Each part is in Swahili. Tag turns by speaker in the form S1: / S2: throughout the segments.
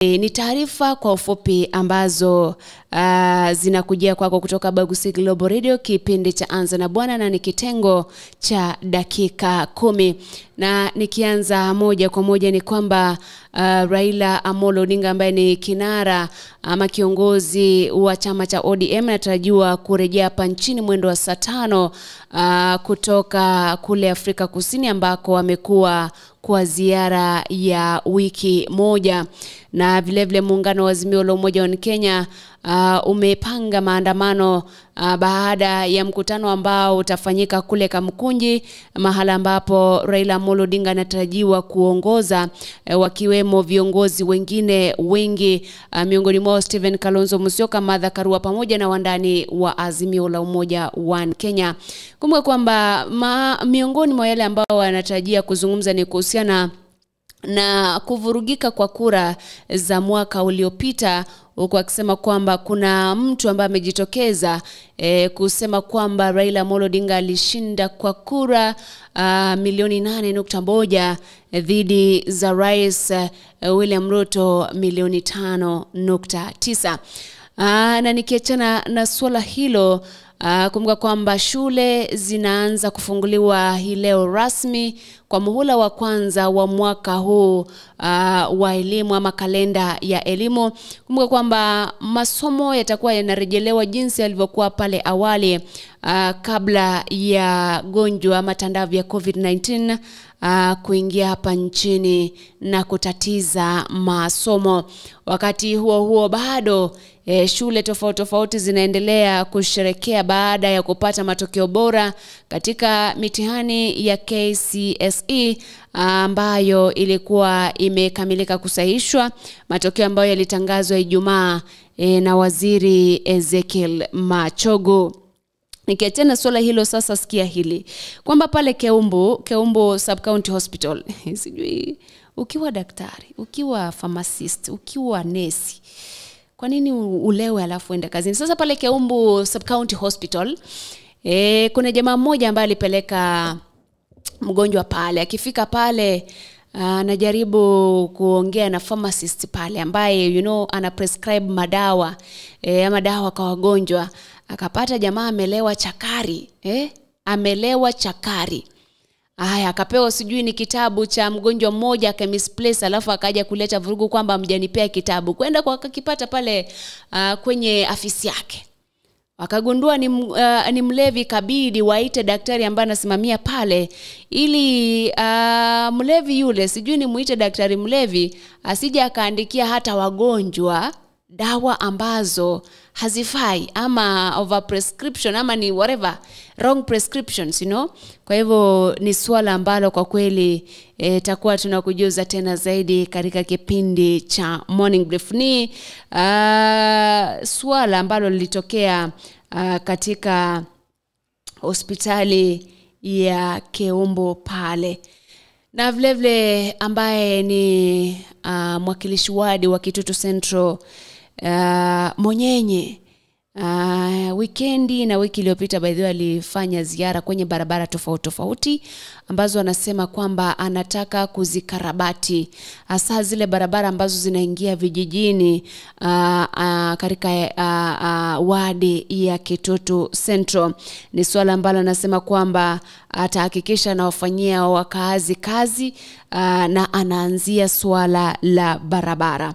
S1: Ni taarifa kwa ufupi ambazo zinakujia kwako kutoka Bagusi Global Radio, kipindi cha Anza na Bwana, na ni kitengo cha dakika 10. Na nikianza moja kwa moja ni kwamba Raila Amolo Odinga ambaye ni kinara ama kiongozi wa chama cha ODM anatarajiwa kurejea hapa nchini mwendo wa saa 5 kutoka kule Afrika Kusini ambako amekuwa kwa ziara ya wiki moja. Na vile vile muungano wa Azimio la Umoja wa Kenya umepanga maandamano baada ya mkutano ambao utafanyika kule Kamkunji, mahala ambapo Raila Amolo Odinga anatarajiwa kuongoza, wakiwemo viongozi wengine wengi, miongoni mwao Stephen Kalonzo Musyoka, Martha Karua pamoja na wandani wa Azimio la Umoja wa Kenya. Kumbuka kwamba miongoni mwa yale ambao wanatarajia kuzungumza ni kuhusiana na kuvurugika kwa kura za mwaka uliopita, huku akisema kwamba kuna mtu ambaye amejitokeza kusema kwamba Raila Amolo Odinga alishinda kwa kura milioni 8.1 dhidi za Rais William Ruto milioni 5.9. Na nikiachana na swala hilo, kumbuka kwamba shule zinaanza kufunguliwa hii leo rasmi kwa muhula wa kwanza wa mwaka huu wa elimu ama kalenda ya elimu. Kumbuka kwamba masomo yatakuwa yanarejelewa jinsi yalivyokuwa pale awali kabla ya gonjwa ama tandavu ya COVID-19 kuingia hapa nchini na kutatiza masomo. Wakati huo huo bado shule tofauti tofauti zinaendelea kusherekea baada ya kupata matokeo bora katika mitihani ya KCSE ambayo ilikuwa imekamilika kusahihishwa, matokeo ambayo yalitangazwa Ijumaa na Waziri Ezekiel Machogu. Nikiachana swala hilo sasa, sikia hili kwamba pale Keumbu Sub County Hospital sijui ukiwa daktari, ukiwa pharmacist, ukiwa nesi, kwa nini ulewe alafu enda kazini? Sasa pale Keumbu Sub County Hospital kuna jamaa mmoja ambaye alipeleka mgonjwa pale. Akifika pale anajaribu kuongea na pharmacist pale ambaye ana prescribe madawa ama dawa kwa wagonjwa. Akapata jamaa amelewa chakari, amelewa chakari. Aya, akapewa sijui ni kitabu cha mgonjwa mmoja aka misplace, alafu akaja kuleta vurugu kwamba mjanipea kitabu. Kwenda kwa akakipata pale kwenye afisi yake. Wakagundua ni mlevi, kabidi waite daktari ambaye anasimamia pale ili mlevi yule, sijui ni muite daktari mlevi, asije akaandikia hata wagonjwa dawa ambazo hazifai ama over prescription ama ni whatever, wrong prescriptions. Kwa hivyo ni swala ambalo kwa kweli takuwa tunakujuza tena zaidi katika kipindi cha Morning Brief. Ni swala ambalo lilitokea katika hospitali ya Keumbu pale. Na vile vile ambaye ni mwakilishi wadi wa Kitutu Central Monyenye, weekendi na wiki iliyopita by the way alifanya ziara kwenye barabara tofauti tofauti ambazo anasema kwamba anataka kuzikarabati, hasa zile barabara ambazo zinaingia vijijini katika wadi ya Kitutu Central. Ni swala ambalo anasema kwamba atahakikisha anawafanyia wakaazi kazi na anaanzia swala la barabara.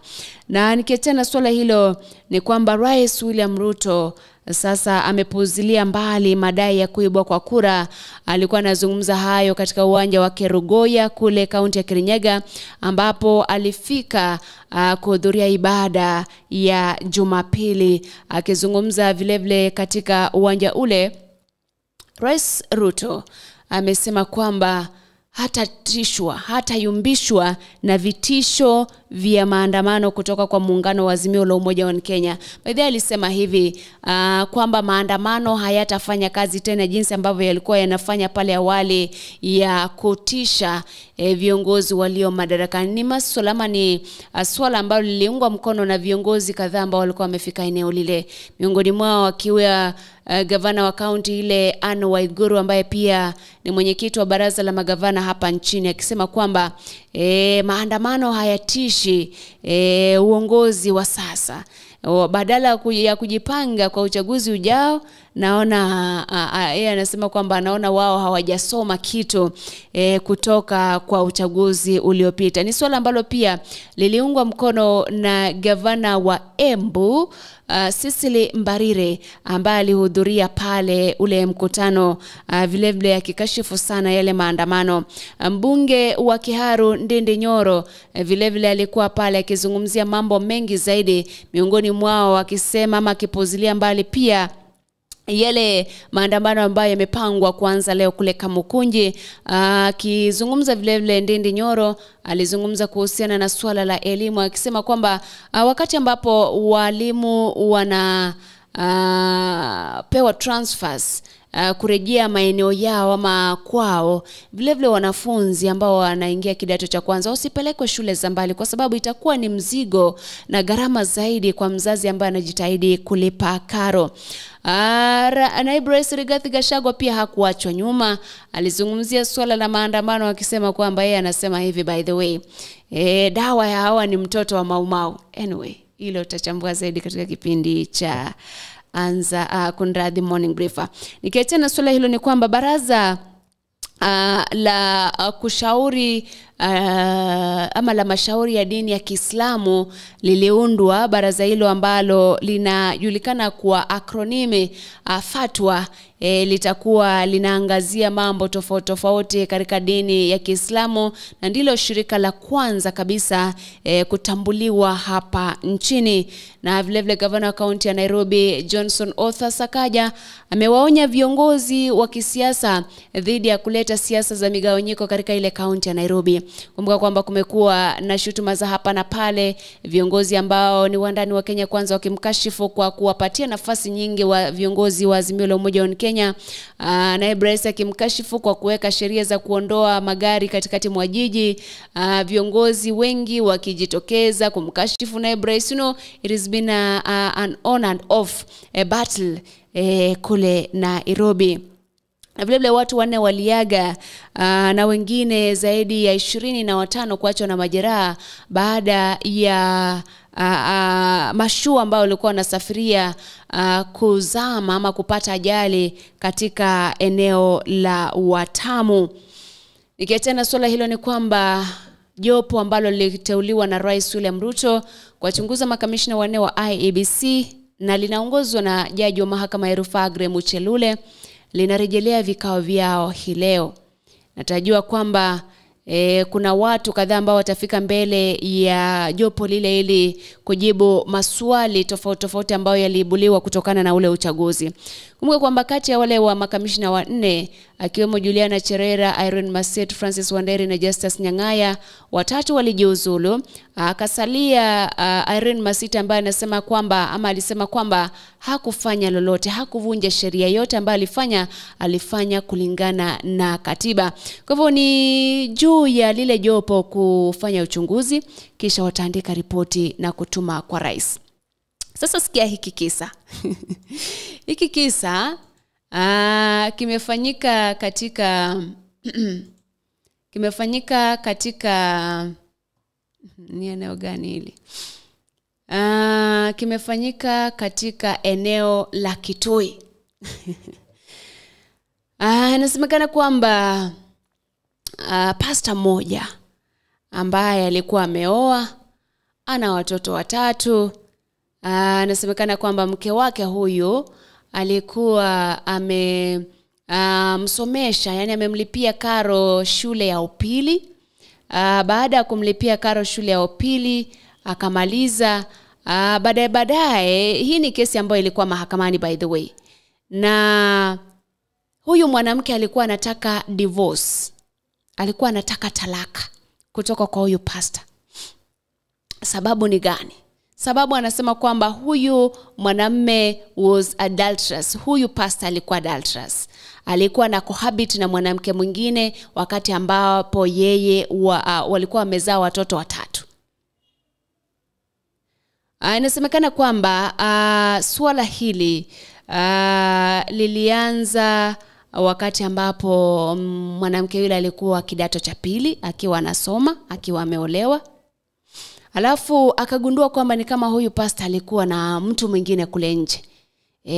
S1: Na nikiachana swala hilo ni kwamba Rais William Ruto sasa amepuuzilia mbali madai ya kuibwa kwa kura. Alikuwa anazungumza hayo katika uwanja wa Kerugoya kule kaunti ya Kirinyaga, ambapo alifika kuhudhuria ibada ya Jumapili. Akizungumza vile vile katika uwanja ule, Rais Ruto amesema kwamba hatatishwa, hatayumbishwa na vitisho vya maandamano kutoka kwa muungano wa Azimio la Umoja wa Kenya. By the way, alisema hivi kwamba maandamano hayatafanya kazi tena jinsi ambavyo yalikuwa yanafanya pale awali ya kutisha viongozi walio madarakani. Ni masuala ama ni swala ambalo liliungwa mkono na viongozi kadhaa ambao walikuwa wamefika eneo lile, miongoni mwao akiwa gavana wa kaunti ile Anne Waiguru ambaye pia ni mwenyekiti wa baraza la magavana hapa nchini, akisema kwamba maandamano hayatishi. wananchi uongozi wa sasa. Badala ya kujipanga kwa uchaguzi ujao, naona yeye anasema kwamba anaona wao hawajasoma kitu kutoka kwa uchaguzi uliopita. Ni swala ambalo pia liliungwa mkono na gavana wa Embu Cecily Mbarire ambaye alihudhuria pale ule mkutano, vile vile akikashifu sana yale maandamano. Mbunge wa Kiharu Ndindi Nyoro vile vile alikuwa pale akizungumzia mambo mengi zaidi, miongoni mwao akisema ama akipuzilia mbali pia yale maandamano ambayo yamepangwa kuanza leo kule Kamukunji. Akizungumza vile vile Ndindi Nyoro alizungumza kuhusiana na swala la elimu, akisema kwamba wakati ambapo walimu wana pewa transfers kurejea maeneo yao ama kwao, vile vile wanafunzi ambao wanaingia kidato cha kwanza wasipelekwe shule za mbali, kwa sababu itakuwa ni mzigo na gharama zaidi kwa mzazi ambaye anajitahidi kulipa karo. Naibu Rais Rigathi Gachagua pia hakuachwa nyuma, alizungumzia swala la maandamano akisema kwamba yeye anasema hivi, by the way, dawa ya hawa ni mtoto wa Maumau. Anyway, hilo tutachambua zaidi katika kipindi cha anza kunradhi Morning Briefer. Nikiachana swala hilo, ni kwamba baraza la kushauri ama la mashauri ya dini ya Kiislamu liliundwa. Baraza hilo ambalo linajulikana kwa akronimi Fatwa, litakuwa linaangazia mambo tofauti tofauti katika dini ya Kiislamu, na ndilo shirika la kwanza kabisa kutambuliwa hapa nchini. Na vile vile gavana wa kaunti ya Nairobi Johnson Arthur Sakaja amewaonya viongozi wa kisiasa dhidi ya kuleta siasa za migawanyiko katika ile kaunti ya Nairobi. Kumbuka kwamba kumekuwa na shutuma za hapa na pale, viongozi ambao ni wandani wa Kenya Kwanza wakimkashifu kwa kuwapatia nafasi nyingi wa viongozi wa Azimio la Umoja wa Kenya, naibu rais akimkashifu kwa kuweka sheria za kuondoa magari katikati mwa jiji, viongozi wengi wakijitokeza kumkashifu naibu rais. You know, it has been an on and off battle kule Nairobi. Na vile vile watu 4 waliaga na wengine zaidi ya 25 kuachwa na majeraha baada ya mashua ambao walikuwa wanasafiria kuzama ama kupata ajali katika eneo la Watamu. Nikiachana swala hilo, ni kwamba jopo ambalo liliteuliwa na Rais William Ruto kuwachunguza makamishna 4 wa IEBC na linaongozwa na jaji wa mahakama ya rufaa Aggrey Muchelule linarejelea vikao vyao hii leo. Natajua kwamba kuna watu kadhaa ambao watafika mbele ya jopo lile ili kujibu maswali tofauti tofauti ambayo yaliibuliwa kutokana na ule uchaguzi. Kumbuka kwamba kati ya wale wa makamishna 4 akiwemo Juliana Cherera, Irene Maset, Francis Wanderi na Justus Nyang'aya, 3 walijiuzulu. Akasalia Irene Masit ambaye anasema kwamba ama alisema kwamba hakufanya lolote, hakuvunja sheria yote ambayo alifanya kulingana na katiba. Kwa hivyo ni juu ya lile jopo kufanya uchunguzi, kisha wataandika ripoti na kutuma kwa rais. Sasa sikia hiki kisa. Hiki kisa kimefanyika katika ni eneo gani hili? Kimefanyika katika eneo la Kitui. Inasemekana kwamba pastor mmoja ambaye alikuwa ameoa, ana watoto 3. Inasemekana kwamba mke wake huyu alikuwa amemsomesha, yani amemlipia karo shule ya upili. Baada ya kumlipia karo shule ya upili akamaliza. Baadaye, hii ni kesi ambayo ilikuwa mahakamani by the way. Na huyu mwanamke alikuwa anataka divorce. Alikuwa anataka talaka kutoka kwa huyu pastor. Sababu ni gani? Sababu anasema kwamba huyu mwanamme was adulterous. Huyu pastor alikuwa adulterous. Alikuwa na cohabit na mwanamke mwingine wakati ambapo yeye walikuwa wamezaa watoto 3. Inasemekana kwamba swala hili lilianza wakati ambapo mwanamke yule alikuwa kidato cha pili akiwa anasoma, akiwa ameolewa. Alafu akagundua kwamba ni kama huyu pastor alikuwa na mtu mwingine kule nje.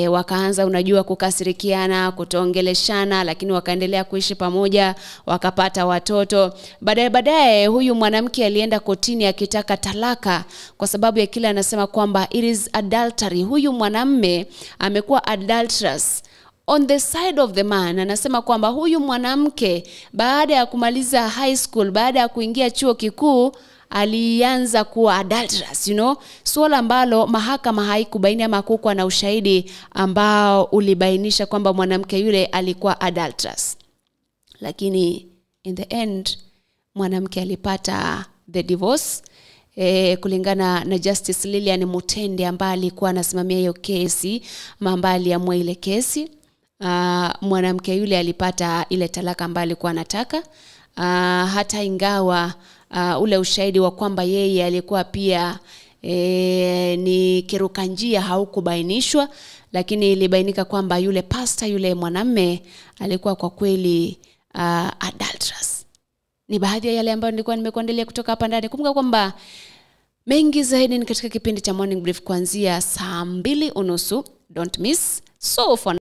S1: Wakaanza unajua kukasirikiana, kutongeleshana, lakini wakaendelea kuishi pamoja, wakapata watoto. Baadaye huyu mwanamke alienda kotini akitaka talaka kwa sababu ya kile anasema kwamba it is adultery. Huyu mwanamme amekuwa adulterous on the side of the man. Anasema kwamba huyu mwanamke baada ya kumaliza high school, baada ya kuingia chuo kikuu, alianza kuwa adulterous, you know, suala ambalo mahakama haikubaini ama hakukuwa na ushahidi ambao ulibainisha kwamba mwanamke yule alikuwa adulterous. Lakini in the end mwanamke alipata the divorce, kulingana na Justice Lilian Mutende ambaye alikuwa anasimamia hiyo kesi, ambaye aliamua ile kesi. Mwanamke yule alipata ile talaka ambayo alikuwa anataka, hata ingawa ule ushahidi wa kwamba yeye alikuwa pia ni kiruka njia haukubainishwa, lakini ilibainika kwamba yule pastor, yule mwanamme alikuwa kwa kweli adulterous. Ni baadhi ya yale ambayo nilikuwa nimekuandalia kutoka hapa ndani. Kumbuka kwamba mengi zaidi ni katika kipindi cha Morning Brief kuanzia saa 2:30. Don't miss. So for